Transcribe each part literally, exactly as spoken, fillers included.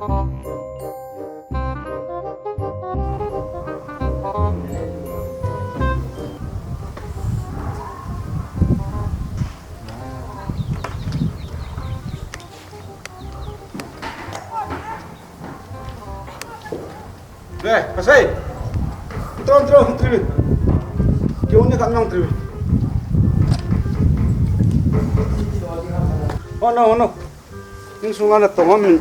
Ve, pasai. Tron, tron, trivi. Kiu ni kan nang trivi. Oh no, oh no. Ning sunga na tong min.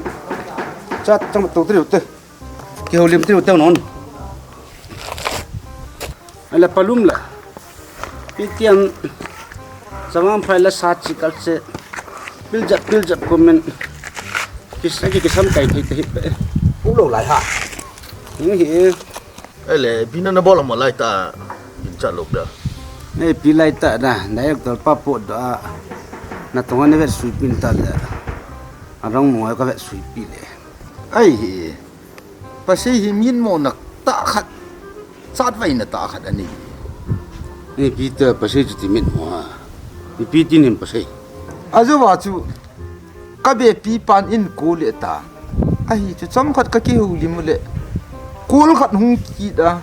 Chat chang to triu te. Kihoulim triu te non. Ala palum la. Pitiam. Samam phai la sa chi kal se. Pil jap, pil jap comment. Kis-, ki kisam kai thei te hi pe. Ulo lai ha. Ning hi. Ele, pina na bola mo lai ta. Pin chat lo pia. Nei pi lai ta da. Director pa po da. Na tonga ne vet sui pin ta le. Arong mo ka vet sui pi le. Ai hi. Pasai hi min mo nak ta khat. Chat vai na ta khat ani. Nei pi ta pasai chu ti min mo ha. Ni pi ti nin pasai. Ajo wa chu. Ka bepi pan in kul le ta. Ahi chu chomkhat ka kihoulim u le. Kul khat hung kit a.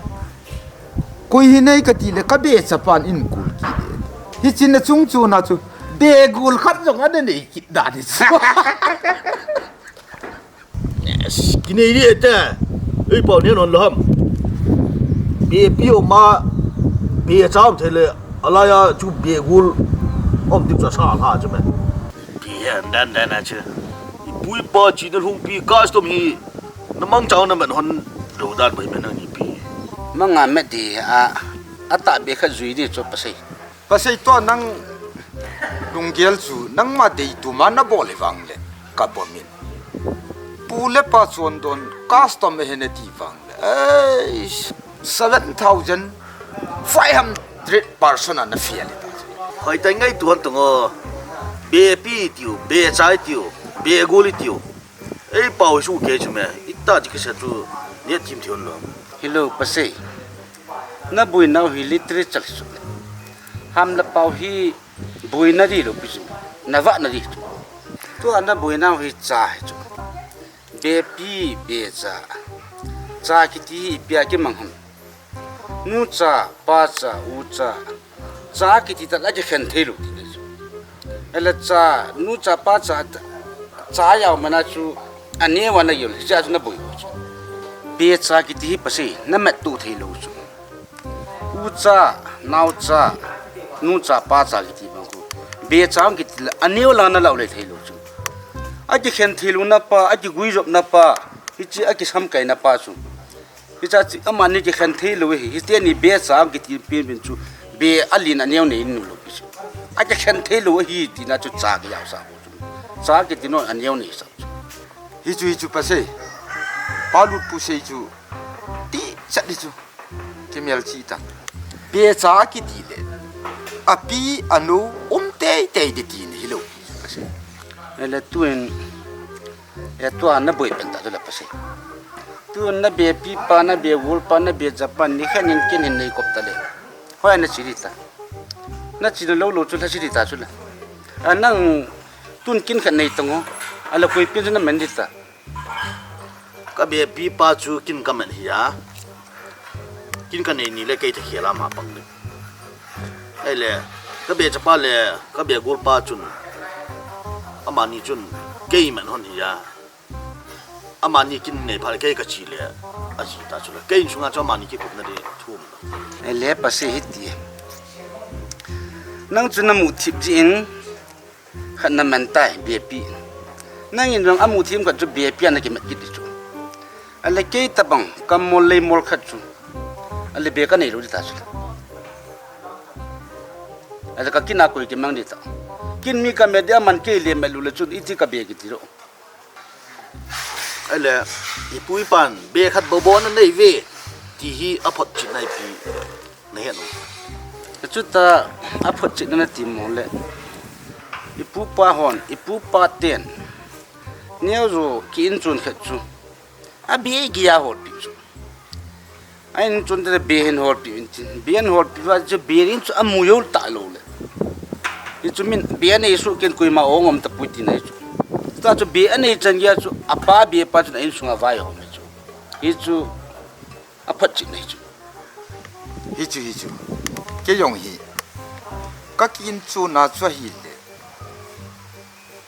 Koi hi nei ka ti le ka becha pan in kul kit le. Hichun a chung chun a chu. Begul khat jong ana nei kit da ni chu. Yes, kinei di ete. Ei pau ni non lo ham. Bepi o ma. Becha um thei le. Alai a chu begul. Om tip cha sa la chu me. Pi hen dan dan a chu. Ipu ipa china lhungpi custom hi na mangcha na man hon lo dan bai me nang ni pi. Manga me di a, a ta be kha jui di chu pasai. Pasai to nang lunggel chu nangma dei tu ma na bol le vang le ka bom in. Pu le pa chon don custom he na ti vang le. Ei, seven thousand five hundred person ana fiel ta. Hoi ta ngai tu han tongo. Bepi tiu, becha tiu, begul tiu. Ei pau su ke chu me. Ita ji ke se chu. Ni tim tiu lo. Hello, pasai. Na boina hi literature chu. Ham la pau hi boina di lo pi chu. Na va na di chu. Tu ana boina hi cha hi chu. Bepi, becha. Cha kiti hi pia ki mang ham. Nu cha, pa cha, u cha. Cha kiti ta la ki khen thei lo ti le chu. Ela cha, nu cha, pa cha, cha yau mana chu. Ane wa na yul, cha chu na boi chu. Becha kiti hi pasai, na met tu thei lo chu. U cha, nao cha, nu cha, pa cha kiti bang khu. Becha kiti la, aneo la na lau le thei lo chu. A kikhen thei lo na pa, a kigui jop na pa, hichi a kisam kai na pa chu. Hicha chi, amani kikhen thei lo hi, hiti ni becha kiti pin pin chu. Be a lin aneo nei nu lo pi chu. A kikhen thei lo hi ti na chu cha ki yau sa chu. Cha kiti non aneo nei sa chu. Hichu, hichu pasai. Palut pu sei chu. Ti chat di chu. Kimel chi ta. Becha kiti le. Api anu um tei tei di ti ni lo. Ele tuin. E tua na boi pen ta tu le pasai. Tuin na bepi pa, na begul pa, na becha pa ni khen in kin in nei kop ta le. Hoi na chi di ta. Na chi na lo lo chu la chi di ta chu la. A nang tun kin khen nei tongo. Ala koi pin chu na men di ta. Ka bepi pa chu kin ka men hi a. Kin ka nei ni le kei ta khela ma pang le. Ei le, ka becha pa le, ka begul pa chun. Amani chun, kei men hon hi a. Amani kin nei pha le kei ka chi le. A chi ta chu le. Kei in sunga chu amani ki kup na di thum. Ei le pasai hiti. Nang chu na mu thip ji in. Khat na man tai, bepi. Nangin jong amu thim khat chu bepi ana kimat kit di chu. Ale kei tabang, kam mol lei mol khat chu. Ale be ka nei lo di ta chu. Ale ka kin a koi kimang di ta. Kin mi ka met di aman kei le met lu le chun iti ka be kiti lo. Ale, ipu ipan, be khat bobo na nei ve, ti hi aphot chin nai pi. Na het u. Chuta aphot chin na ti mo le. Ipu pa hon, ipu pa ten. Neo jo ki in chun khat chu. A be ki ya hol pi chu. A in chun te be hin hol pi in chin. Be hin hol pi va chu be in chu amu yo ta lo le. I chu min be nei su ken koima ong om ta pui ti nai chu. Tua chu be anei chan geiya chu, apa be pa chun a insunga vaihom e chu. Hichu, aphat chih nei chu. Hichu, hichu. Kei jong hi. Ka kin chu na chu ahile.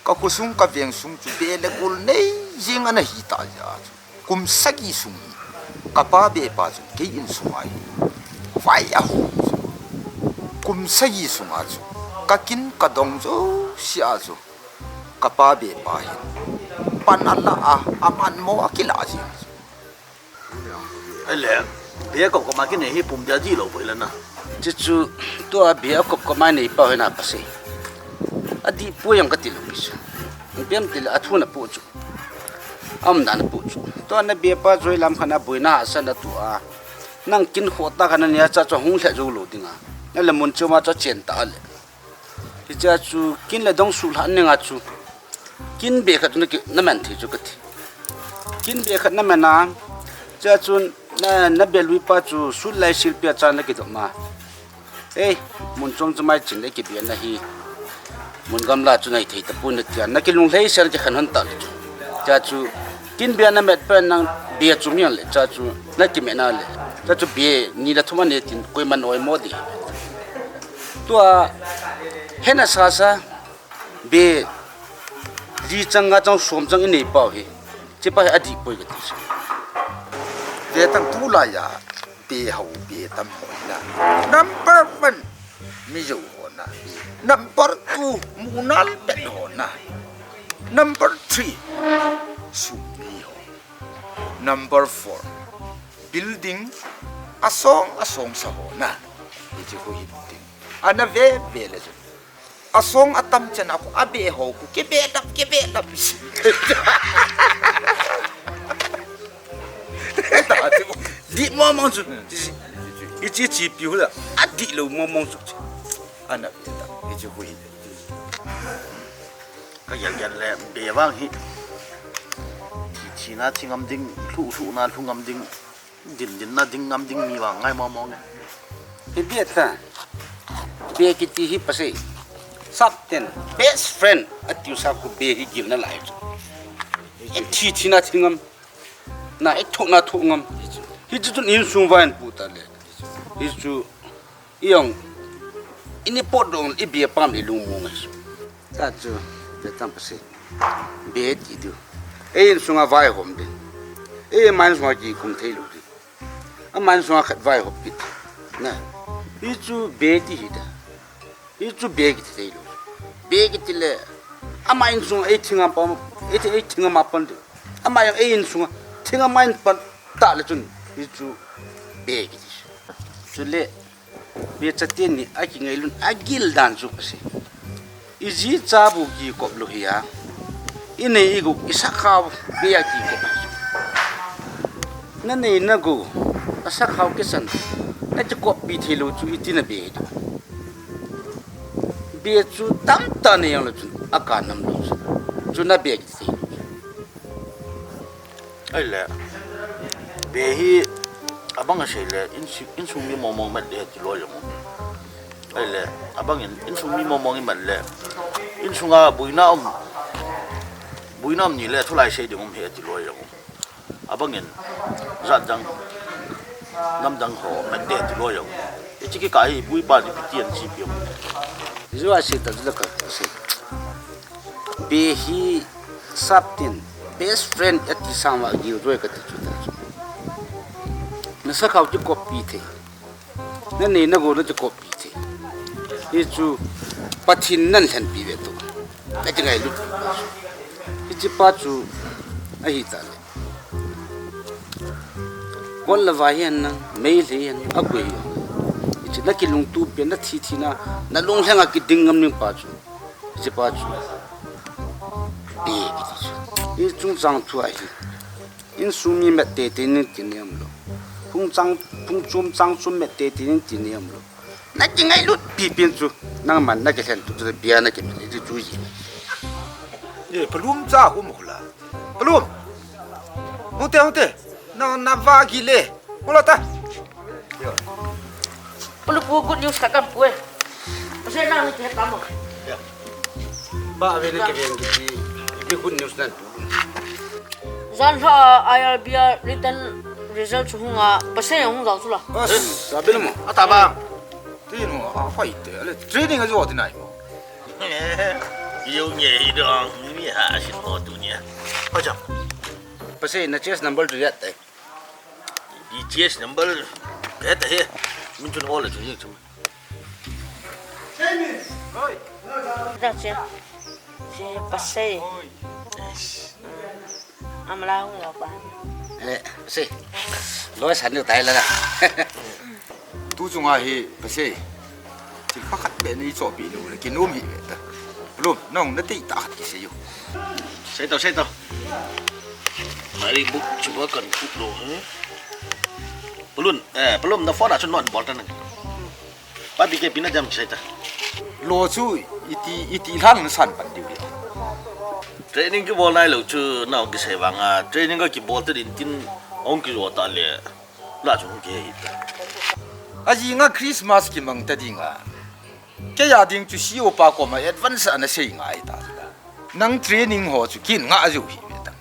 Ka khosung ka veng sung chu be le gol nei jing ana hi ta ja chu. Kum sagi sung hi. Ka pa be pa chu kei insung ahi. Vai ahom chu. Kum sagi sunga chu. Ka kin ka dong chu si a chu. Ka pa be pa hin. Pan ala a, aman mo a kila jing chu. Ahile, be kop kop ma kinei hi pum dia di lo poi le na. Chuchu, tua be kop kop ma nei pa hoi na pa se. Adi pu yang ka ti lo pi se. Bem ti le a thu na pu chu. Am dan pu chu. Tua na be pa joi lam khana buina a sa na tu a. Nang kin kho ta khana nia cha chu hung lhe jo lo dinga. Na le mun chu ma cha chen ta le. Hicha chu kin le dong su lhan ninga chu. Kin be khat na ki, na man thei chu ka ti. Kin be khat na man a. Cha chu na, na be lui pa chu su lai sil pia cha na ki dom ma. Ei, mun chom chu mai chin le ki be na hi. Mun gamla chu nai thei ta pu na tia. Na ki lung lei ser ki khan hon ta le chu. Cha chu Kin bia na met pen nang bia chu miang le cha chu na kimet na le. Cha chu bia ni le thum a ne tin koiman oimo di. Tua hena sa sa bia li chang nga chang som chang i nei pau hi. Chi pa hi a di poi ka ti sa. Ve tang tu la ya. Bia ho bia tam ho na. Number one. Mizo ho na. Number two. Munal pet ho na. Number three. Supi ho. Number four. Building. Asong asong sa ho na. Iti ko hin ting. Ana ve ve le. Asong atam chan a ko a be ho ko ke be dap ke be dap. Di mo mong chu. Ichi chi pi hu da. A di lo mo mong chu. Ana be dap. Ichi hu hi. Ka yal yal le be vang hi. Chi na chi ngam ding, hlu hlu na hlu ngam ding. Din din na ding ngam ding mi vang ngai mo mo nge. Hi bia ta. Bia kiti hi pasai. Sap ten best friend a tiu sa ku bia hi gil na lai chu. In thi thi na thi ngam. Na i thu na thu ngam. Hi chu chun insung va in pu ta le. Hi chu I ong, ini pot dong i bia pam i lung mu ngai su. Ta chu, bia tam pasi. Bia ti du. Ei insunga vaihom ding. Ei mai insunga kikum thei lou ding. Amai insunga khat vaihom pi. Na. Hi chu bia ti hi da. Hi chu bia kiti thei lou. Bia kiti le. Amai insunga ei thinga pam, ei thi-, ei thinga ma pan ding. Amai ei insunga thinga mai pan ta le chun. Hi chu bia kiti. Chu le. Bia chate ni a kingailun a gil dan chu pasi. I ji cha bu kikop lou hi a. I nei i guk i sakhao bia kikop. Na nei na gu a sakhao kisan. Na kikop pi thei lou chu i ti na bia hi. Bia chu tam ta nei yang lou chu a ka nam lou chu. Chu na bia ki thei lou chu. Ahile, bia hi abang a sei le, insi-, insung mi mong mong met le ti loi jong um. Ahile, abang in, insung mi mong mong i met le, insunga buina um, buina um ni le, thulai sei ding um he ti loi jong um. Abang in, jat dang, nam dang ho met le ti loi jong um. Ichi kikah hi, bui pa ni piti an chi pi um. Jua sei ta jula ka sei. Bia hi sap tin, best friend a ti sang va gil roi ka ti chu ta chu. Na sakhao ti kop pi thei. Na nei na go na ti kop pi thei. Hi chu Pathen nan lhen pi ve tu. Ka ti ngailut. Hi chi pa chu a hi ta le. Kol le vai hihen lang, Meitei hihen lang, a koi hihen lang. Hiche na kilungtup pi, na thi thi na, na lunglheng a kiding ngam ning pa chu. Hiche pa chu. Bia kiti chu. Hi chungchang thu ahi. Insung mi met tei tei ning ti nem lou. Phung chang, phung chom chang chom met tei tei ning ti nem lou. Na kingailut pi pi chu. Nangman na kilhen tu chu bia na kimet ti chu ji. Ye, palum cha hum hula. Palum. Hung te, hung te. Na, na va gi le. Hung la ta. Pulu pu good news ka kam pu e. Pasal na ni ke kam. Ba ve ni ke ve ni. Good news nan. Jan lha I R B a written result chu hung a, Pasei hung jao chu la. As, sabi mo. Ata ba. Ti no, a fai te, ale training a jo ti nai mo. Yo nge i dong, mi ha sin mo tu nia. Acha. Pasei na chest number tu yat te. Di chest number. He ta he. Min chun all chu ni chu. Dak che. Che Pasei. Amala hung lo pa. Eh, Pasei. Loi san ni tai la. Tu chunga hi Pasei. Thil kha khat be ni chopi lo le kinom hi ve ta. Palum, nang na tei ta khat kisei u. Sei to, sei to. Mari buk chu ba kan khup lo he. Palum, eh, Palum na phone a chu non bol ta nang. Papi ke pina jam kisei ta. Lo chu iti, iti lang na san pan diu le. Training kibol nai lo chu nang kisei vang a. Training ka kibol te din tin ong kilo ta le. La chu hung kihei ta. Ajing a Christmas kimang ta ding a. Kei a ding chu C E O pa koma advance ana sei ngai ta. Nang training ho chu kin nga a ju hi ve ta.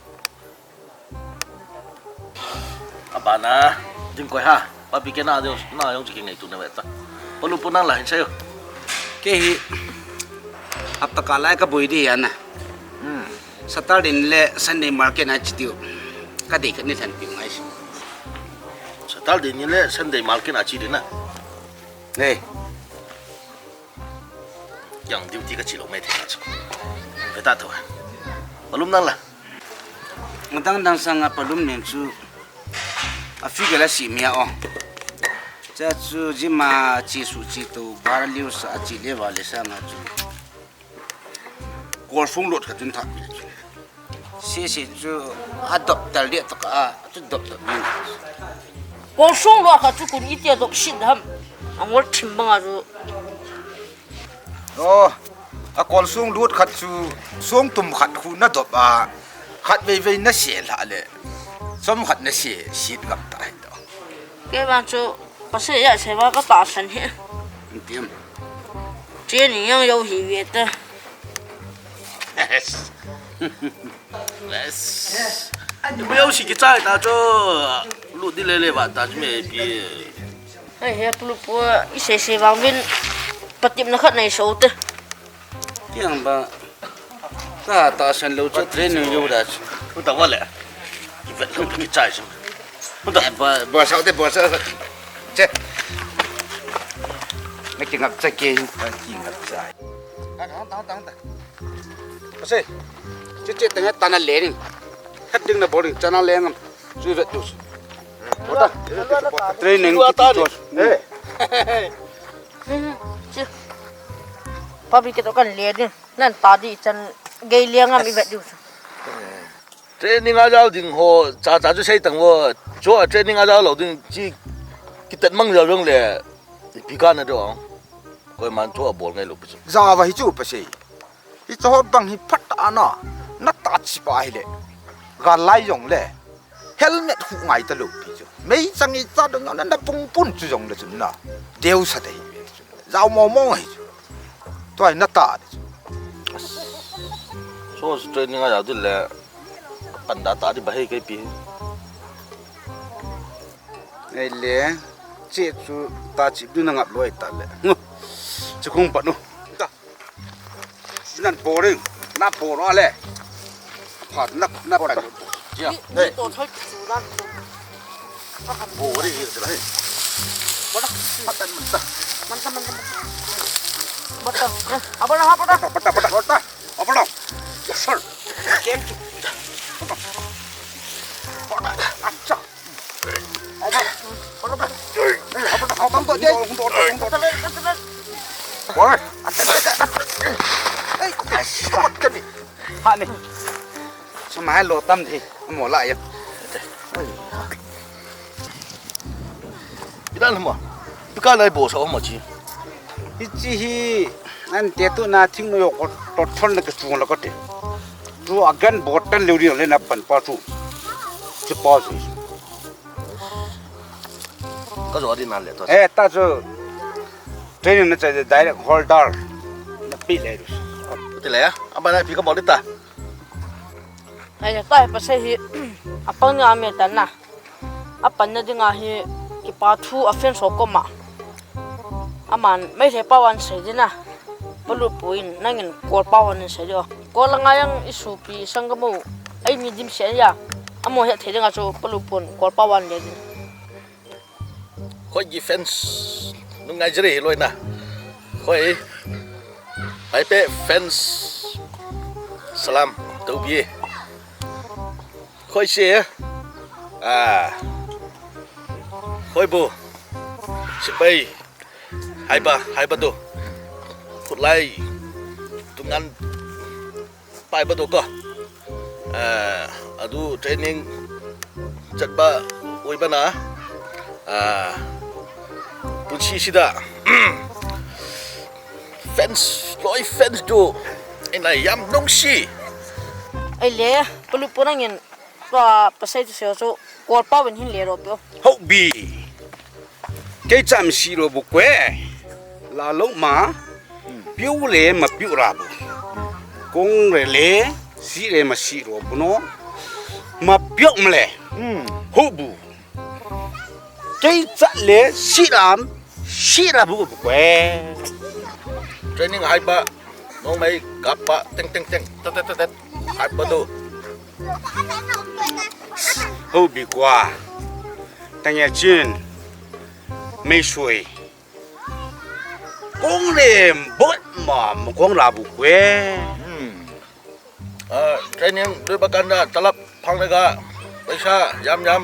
Abana, ding koi ha. Papi ke na jong, na jong chu kingai tu na ve ta. Palum pu nang la hin sei o. Kei hi. Apta ka lai ka boi di ana. Hmm. Saturday ni le Sunday market a chi diu. Ka dei khat ni than pi ngai si. Saturday ni le Sunday market a chi di na. Nei. Yang duty ka chi lo mai thei na chu. Ve ta tho. Palum nang la. Dang dang sang a Palum nen chu. A figure la si mi a o. Cha chu jima chi su chi to bar liu sa chi le va le sa na chu. Kol sung lot khat chun thah pi chu. Si si chu a dop tal dia to ka a chu dop dop ni. Kol sung lot khat chu kun i tia dop sit ham. Angol thim banga chu. Oh, a kol sung lot khat chu sung tum khat khu na dop a khat vei vei na se hla le. Som khat na se sit gam ta hi to. Kei vang chu Pasei a se va ka ta san hi. Tiam. Training yang yo hi ve ta. Yes. Ibu yo si kichai ta cho. Lu di le le va ta me pi. Ai he pulu pu i se se vang vin. Patip na khat nei so te. Tiang ba. Ka ta san lo cho training yo da. Lu ta va le. Ki vet lo kichai so. Lu ta. Ba ba sao te ba sao. Che. Naki ngap cha ke. Naki ngap cha. Tang tang tang tang. Pasei. Che che tang ta na le ni. Hat ding na boring cha na le ngam. Chu vet dus. Bota. Training ki tu chos. Eh. Papi ke to kan le ni. Nan ta di chan gei le ngam i vet dus. Training a jao ding ho cha cha chu sei tang vo. Chu a training a jao lo ding chi kitet mang jao jong le. Ipi kana do. Koiman thu abol ngai lou pi chu. Java hi chu Pasei. Hiche hot bang hi phat ana. Na ta chi pa hi le. Ga lai jong le. Helmet hu ngai ta lou pi chu. Mei chang i cha dong na na pung pun chu jong le chun na. Deu sa te hi ve chu. Jao mo mo hi chu. Tuai na ta de chu. So training a jao ding le. Pan da ta di ba hei kei pi. Ei le, che chu ta chi du na ngap loi ta le. Ngu. Chi khung pat nu. Ta. Nan boring, na bor ale. Phat na na pa. Ya. Ni to thoi chu dan. Boring hi se la. Bora. Patan man ta. Man ta man ta man ta. Bora. Abora ha bora. Pata pata pata. Abora. Yes sir. Game chu. Bora. Acha. Hani. Sumai lo tam thi. Mo la ya. Idan mo. Bika lai bo sa mo chi. Hichi hi. An te tu na thing no yo ko to thon le ke chung la ko te. Tu agan botan le ri le na pan pa chu. Chi pa chu. Ka jo di na le to. Eh, ta chu. Training na chai direct holder. Na pi le ru. Ti le ya. Aba na pi ka bol ta. Ai ta pa se hi apang ni ame ta na. Apan na dinga hi kipa thu a fence ho koma. Aman mai le pa wan sei dina. Palu puin nangin kol pa wan sei dio. Kol nga yang isupi sangamo. Ai mi dim se ya. Amo he thei dinga chu palu pun kol pa wan le din. Khoi gi fans nungai jere hi loina. Khoi. Ai pe fans. Salam. Taubi. Khoi se. Ah. Khoi bu. Sipai. Haiba, haiba do. Khutlai. Tungan. Pai ba do ko. Ah, adu training chat ba oi ba na. Ah, punsi sida. Fans, loi fans do. Ina yam nung si. Ai le, palu pun angin. Tua pasai tu seo chu kol pa wen hin le ro pio. Ho bi. Kei cham si ro bu kwe. La lo ma. Piu le ma piu ra bu. Kong re le si le ma si ro bu no. Ma piu ma le. Hmm. Ho bu. Kei chat le si ram si ra bu bu kwe. Training hai ba. Nong mai kap pa teng teng teng. Tet tet tet tet. Hai ba do. Ho bi kwa. Tang ya chin. Mei sui. Kong lem bot ma mo kong la bu kwe. Hmm. Ah, training doi ba kan da talap phang le ga. Paisa yam yam.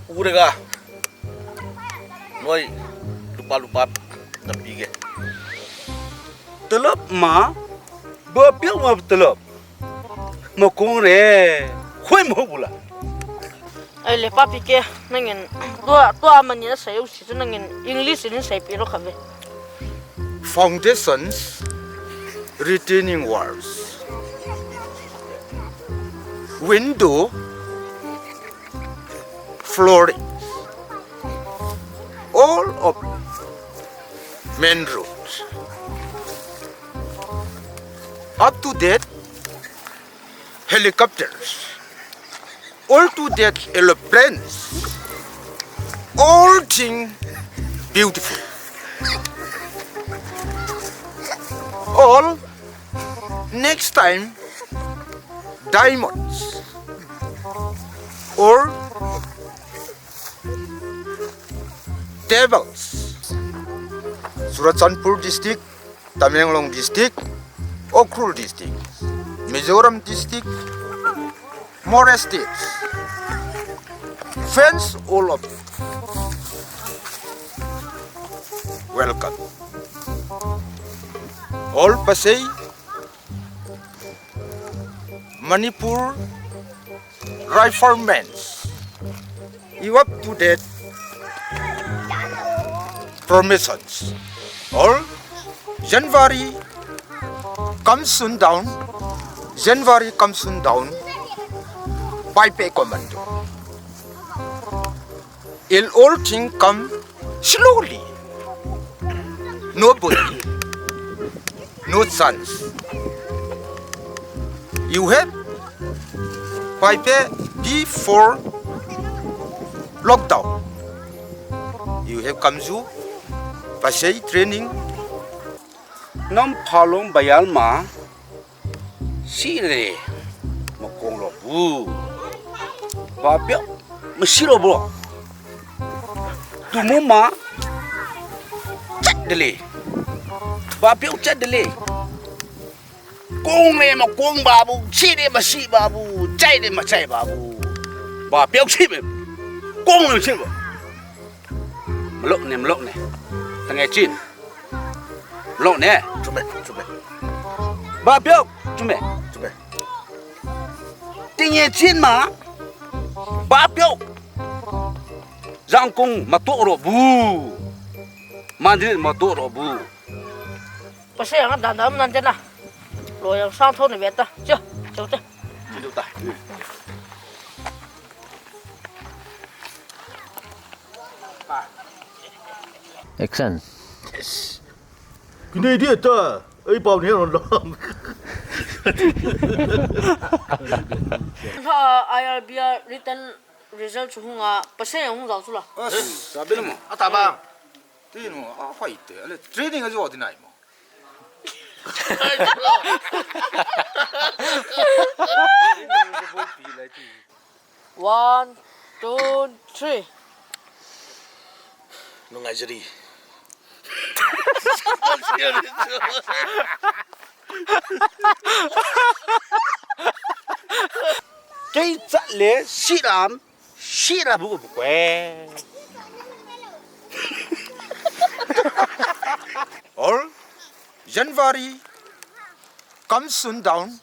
U le ga. Noi lupa lupa na pi ge. Talap ma. Ba piu ma talap. Ma kong re. Khoi mo bula. Ai le papi ke nangin tua tua mani na sayo si chu nangin English in sai pi ro kha ve. Foundations, retaining walls, window, flooring, all of main roads, up to date helicopters, all to that aeroplanes, all thing beautiful. All next time diamonds or devils. Churachandpur district, Tamenglong district, Ukhrul district, Mizoram district, more states. Friends all of welcome. All Pasai, Manipur, Riflemen's, you up to date promotions. All January comes soon down, January comes soon down, by pay commando. It all thing come slowly. Nobody, no chance. You have five year before lockdown. You have come to Pasai training. Nam phalong bayal ma. Si le ma kong lo bu. Ba pyo ma si lo bu. Tu mu ma chat de le. Ba pyo chat de le. Kong le ma kong ba bu, si le ma si ba bu, chai le ma chai ba bu. Ba pyo si me. Kong le si ba. Malok ne, malok ne. Tangai chin. Malok ne. Chume, chume. Ba pyo, chume. Chume. Tinge chin ma. Ba pyo. Jangkong ma to ro bu. Madrid ma to ro bu. Pasai ang dan dan nan jana. Lo yang sang thon ne beta. Cho, cho te. Cho ta. Action. Yes. Kine dia ta. Ei pau ni ron long. Ha, I R B a written result chu hung a, percent hung jao chu la. As, sabi mo. Ata ba? Ti no, a fight te. Ale training a jo ti nai mo. One, two, three. Nungai jeri. Kei chat le sit am, sit a bu bu kwe. All January come soon down.